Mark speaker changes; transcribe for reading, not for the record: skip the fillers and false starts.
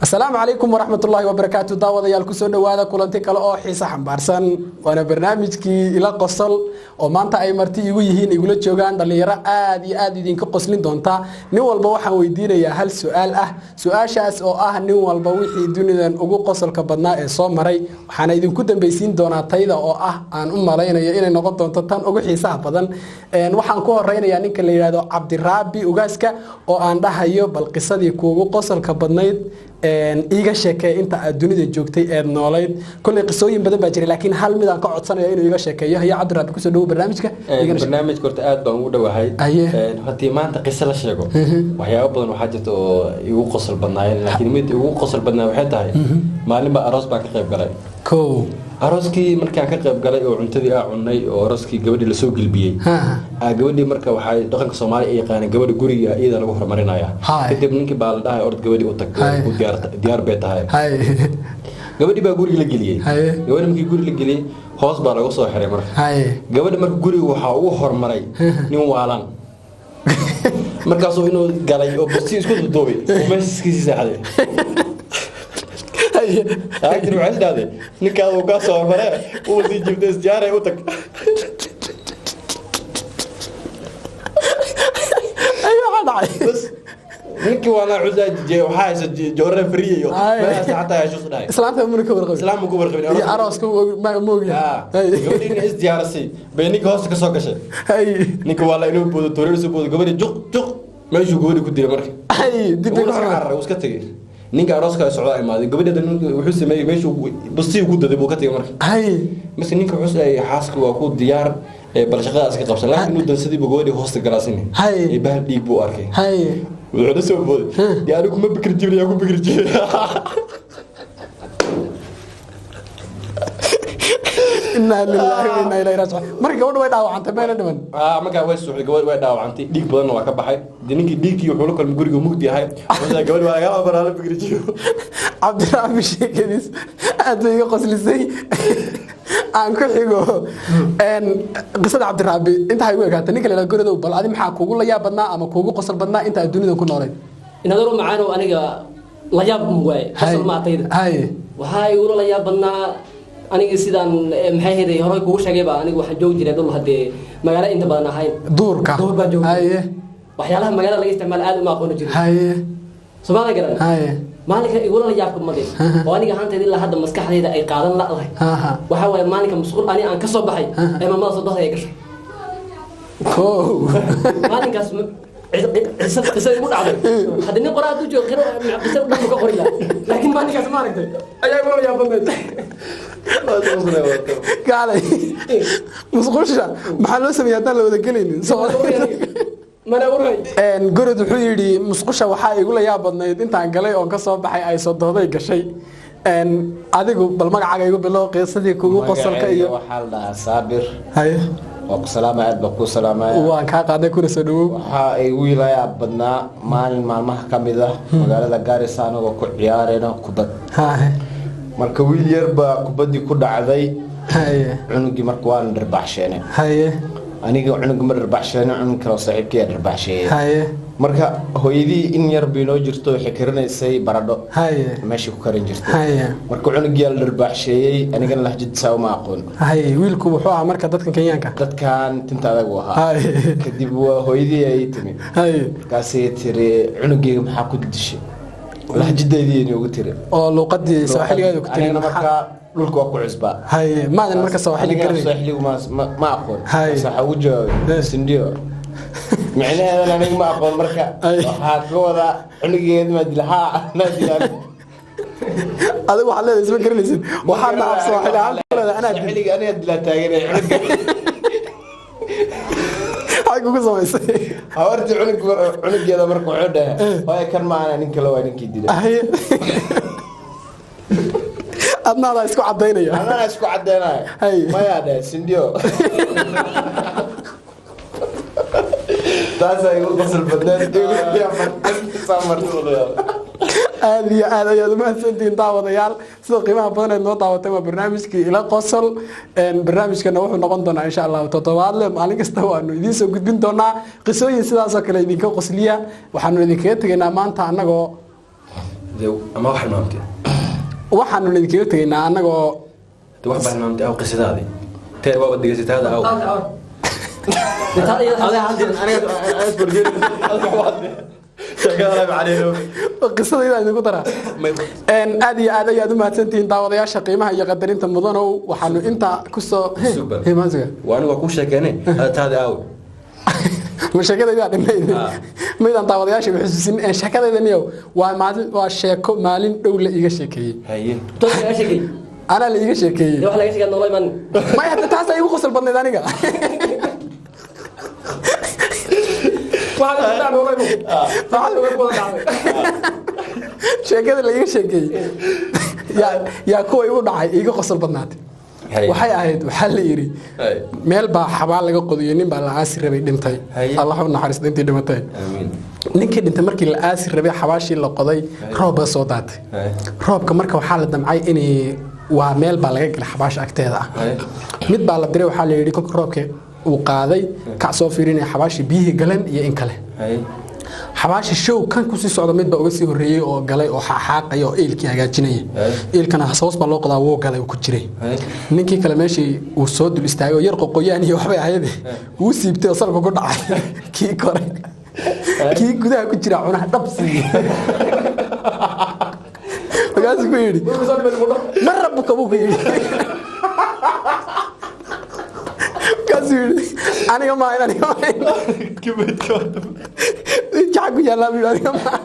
Speaker 1: Asalaamu calaykum waraxmatullaahi wabarakaatu. Daawadayaal, kusoo dhowaada kulanti kale oo xiise xambaarsan, waana barnaamijkii Ila Qosol oo maanta ay marti igu yihiin, igula joogaan dhallinyaro aad iyo aad idinka qoslin doonta. Nin walba waxaan weydiinayaa hal su-aal ah, su-aashaas oo ah nin walba wixii dunidan ugu qosolka badnaa ee soo maray. Waxaana idinku dambaysiin doonaa tayda oo ah aan u malaynayo inay noqon doonto tan ugu xiisaha badan. Waxaan ku horeynayaa ninka la yidhaahdo Cabdiraabi Ugaaska oo aan dhahayo, bal qisadii kuugu qosolka badnayd iiga sheekee inta aad dunida joogtay eed noolayd. Kolley qisooyin badan baa jiray, laakiin hal mid aan ka codsanayo inuu iiga sheekeeyo. Hayo Cabdiraabi, kusoo dhawo barnaamijka.
Speaker 2: Barnaamijka horta aad baan ugu dhowahay.
Speaker 1: Aye.
Speaker 2: Haddii maanta qiso la sheego, waxyaabo badan waxaa jirta oo igu qosol badnaayeen, laakiin mid igu qosol badnaa waxay tahay maalin baa aroos baan ka qayb galay.
Speaker 1: Kow.
Speaker 2: Arooskii markaan ka qayb galay oo cuntadii aa cunay oo arooskii gabadhii lasoo gelbiyey, gabadhii marka waxay dhaqanka Soomaaliya ay yaqaaneen gabadha guriga iyada lagu horumarinaya. Kadib ninkii baa la dhahay, "Orod gabadhii u tag, ku diyaar diyaar bay tahay." Gabadhii baa guriga la geliyey. Gabadhi markii guriga la geliyey, hoos baa lagu soo xiray. Marka gabadha marka guriga waxaa ugu hormaray nin waalan, markaasuu inuu galay oo busti isku duduubay oo meesha iskasii seexday. Laakiin waxay isdhahday, ninkaas uu kaa soo hormaree, uu sii jiibtay, isjaaray, u tag.
Speaker 1: Waxaa dhacay?
Speaker 2: Bas ninkii waana cusaa jijiyey, waxaa haysa joorare fariya iyo meelahaas xataa heshuus dhahay.
Speaker 1: Islaanta muna ka warqabin?
Speaker 2: Islaam ku warqabin.
Speaker 1: Iyo arooska ma ogyahay?
Speaker 2: Gabadhiina is diyaarisay bay ninka hoosta ka soo gashay. Ninka waa la inuu boodo, tooriyada soo boodo, gabadhi juq juq meeshuu gabadhi ku dilay marka.
Speaker 1: Dib
Speaker 2: wuu iska cararay, wuu iska tegey. Ninka arooska ay socdaa imaaday, gabadhi hadda ninka wuxuu sameeyey meeshuu bustii ku daday buu ka tegey marka. Marka ninka wuxuu sameeyey, xaaska waa ku diyaar ee bal shaqadaas ka qabsan, laakiin inuu dansadii buu gabadhii hoosta galaasini. Ee bahal dhiig buu arkay. Wuxuu la soo booday, "Dee anigu ma bikir jibin, yaa ku bikir jibin?"
Speaker 1: Inaa lilaahi wa inaa ilayhi raajicuun. Marka gabadhu way dhaawacantay, mayna dhiman?
Speaker 2: Markaa way suuxday gabadh, way dhaawacantay, dhiig badanna waa ka baxay. Dee ninkii dhiiggii wuxuu la kulmay guriga mugdi yahay, wuxuu sameeyey, gabadhi waa laga baraa la bikir jibo.
Speaker 1: Cabdiraabi sheekadiis aad bay iga qoslisay. Aan ku xigo qisada Cabdiraabi intaa igu ekaatay. Ninka la yidhahdo Gorodow, bal adi maxaa kuugu la yaab badnaa ama kuugu qosol badnaa inta aad dunida ku noolayd?
Speaker 3: Inadaro macaanow, aniga la yaab waaye, qosol maatayda. Waxaa igula la yaab badnaa aniga sidaan maxay hayday horey kugu sheegayba, aniga waxaan joogi jiray dhul haddee magaalo inta badan ahayn.
Speaker 1: Duurka.
Speaker 3: Duur baan joogi. Waxyaalaha magaalada laga isticmaalo aad uma aqooni jirin. Soomaalia garan. Maalinka igula la yaabka maday oo aniga ahaantayda ilaa hadda maskaxdayda ay qaadan la'dahay waxaa waaye maalinka musqul ani aan ka soo baxay ee mamada soo ay gashay.
Speaker 1: Kow.
Speaker 3: Maalinkaas qisa igu dhacday, hadda nin qoraa hadduu joogo qiro qisa dhan ka qori lahaa, laakiin maalinkaas ma aragtay ayaa igula la yaab badnayd.
Speaker 1: Gaalay, musqusha maxaa loo sameeyey haddaan la wada gelaynin?
Speaker 3: Mana uray.
Speaker 1: Gorod wuxuu yidhi musqusha waxaa igula yaab badnayd intaan galay oon ka soo baxay ay soo dooday gashay. Adigu bal magacaaga igu bilow, qisadii kugu qosolka iyo
Speaker 4: Magacayga waxaa la dhahaa Saabir. Waa ku salaamaya, aad baa kuu salaamaya.
Speaker 1: Waan kaa qaaday, kuna soo dhawow.
Speaker 4: Waxaa igu layaab badnaa maalin maalmaha ka mid ah magaalada Gaarisa anagoo ku ciyaarayno kubad. Marka wiil yar baa kubaddii ku dhacday. Cunugii marka waana dharbaaxsheene. Aniga cunuga ma dharbaaxsheene, cunug kale oo saaxiibkii aa dharbaaxsheeyey. Marka hooyadii in yar bay noo jirto, waxay karinaysay baradho. Meeshay ku karin jirtay. Marka cunugii aa la dharbaaxsheeyey, anigana lahjadisaa uma aqoon.
Speaker 1: Wiilku wuxuu ahaa marka dadkan Kenyaanka?
Speaker 4: Dadkan tinta adag u ahaa. Kadib waa hooyadii ay timi. Markaasay tiri, "Cunugeyga maxaa ku dishay?" Lahjadeedii inoogu tiri.
Speaker 1: Oo luuqadii sawaaxiligeedu ku tiri?
Speaker 4: Anigana markaa dhulka waa ku cusbaa.
Speaker 1: Maadan marka sawaaxili
Speaker 4: Anigana
Speaker 1: garanay?
Speaker 4: Sawaaxiligu ma aqoon. Markaas waxaa ugu jawaabay "Sindio", micnaheedana aniga ma aqoon. Marka waxaa ka wadaa, "Cunugeeda maa dila?" "Haa, anaa dilaa."
Speaker 1: Adigu waxaad leedahay isma garanaysid, waxaadna af sawaaxili ahaan ku leedahay anaa dil.
Speaker 4: Sawaaxiliga aniga dilaa taaganay cunuga.
Speaker 1: Maxay kugu samaysay?
Speaker 4: Habartii cunugeeda marka wuxuu dhahay, "Hooyo, kan maana, nin kale waa ninkii dilay."
Speaker 1: Adna adaa isku cadaynaya?
Speaker 4: Anaa isku cadeynayo. Mayaa dhahay, "Sindio." Taasaa igu qosol badneed, igu yaab badneed soo martay.
Speaker 1: Aad iyo aad ayaad umahadsantihiin daawadayaal sida qiimaha badan eed noo daawatay. Waa barnaamijkii Ila Qosol. Barnaamijkana wuxuu noqon doonaa insha Allahu toddobaadle, maalin kasta waanu idiin soo gudbin doonaa qisooyin sidaasoo kale idinka qosliya. Waxaanu idinkaga tegaynaa maanta annagoo
Speaker 2: Dee, ama wax hilmaamtay?
Speaker 1: Waxaanu idinkaga tegaynaa annagoo
Speaker 2: Dee, wax baa hilmaamtay. Aw, qisadaadii teer waaba degeysataada aw.
Speaker 1: Qisadayda idinku daraa. Aad iyo aad ayaad u mahadsantihiin, daawadayaasha qiimaha iyo qadarinta mudanow. Waxaanu intaa kusoo
Speaker 2: Super.
Speaker 1: Maasuga.
Speaker 2: Waa anigu waa kuu sheekeene, hada taada aaw.
Speaker 1: Ma sheekadaydaa dhinayd? Maydaan daawadayaasha xusuusin. Sheekadayda niyow waa maalin, waa sheeko maalin dhow la iiga sheekeeyey.
Speaker 2: Haye.
Speaker 1: Anaa la iiga sheekeeyey. Maya, hadda taasaa igu qosol badnayd aniga. Sheekada la iiga sheekeeyey yaa kuwa igu dhacay iiga qosol badnaatay.
Speaker 2: Haye.
Speaker 1: Waxay ahayd, waxaa la yidhi
Speaker 2: Haye.
Speaker 1: meel baa xabaal laga qodiyo, nin baa la aasi rabay, dhintay.
Speaker 2: Haye.
Speaker 1: Allah u naxariisto intii dhimatay.
Speaker 2: Aamiin.
Speaker 1: Ninkii dhintay markii la aasi rabay, xabaashii la qoday, roob baa soo daatay.
Speaker 2: Haye.
Speaker 1: Roobka marka waxaa la damcay inay waa meel baa laga galay xabaasha agteeda ah.
Speaker 2: Haye.
Speaker 1: Mid baa la diray, waxaa la yidhi kolka roobka uu qaaday kac soo fiirinaya xabaashii biyihii galeen iyo in kale.
Speaker 2: Haye.
Speaker 1: Xabaashi show kan kusii socda mid baa uga sii horreeyey oo galay oo xaaqaya oo eelkii hagaajinaya.
Speaker 2: Haye.
Speaker 1: Eelkana hoos baa loo qodaa, wuu galay, uu ku jiray.
Speaker 2: Haye.
Speaker 1: Ninkii kale meeshii uu soo dul istaagay oo yar qoqoyaan iyo waxbay ahayd, wuu siibtay oo salka ku dhacay. Kii kore, kii gudaha ku jira cunaha dhab siiyey, markaasuu ku yidhi, "Ma rabuka?" buu ku yidhi. Markaasuu yidhi, "Aniga maahin, aniga maahin, jaca ku yaallaa," buu yidhi, "aniga maahin."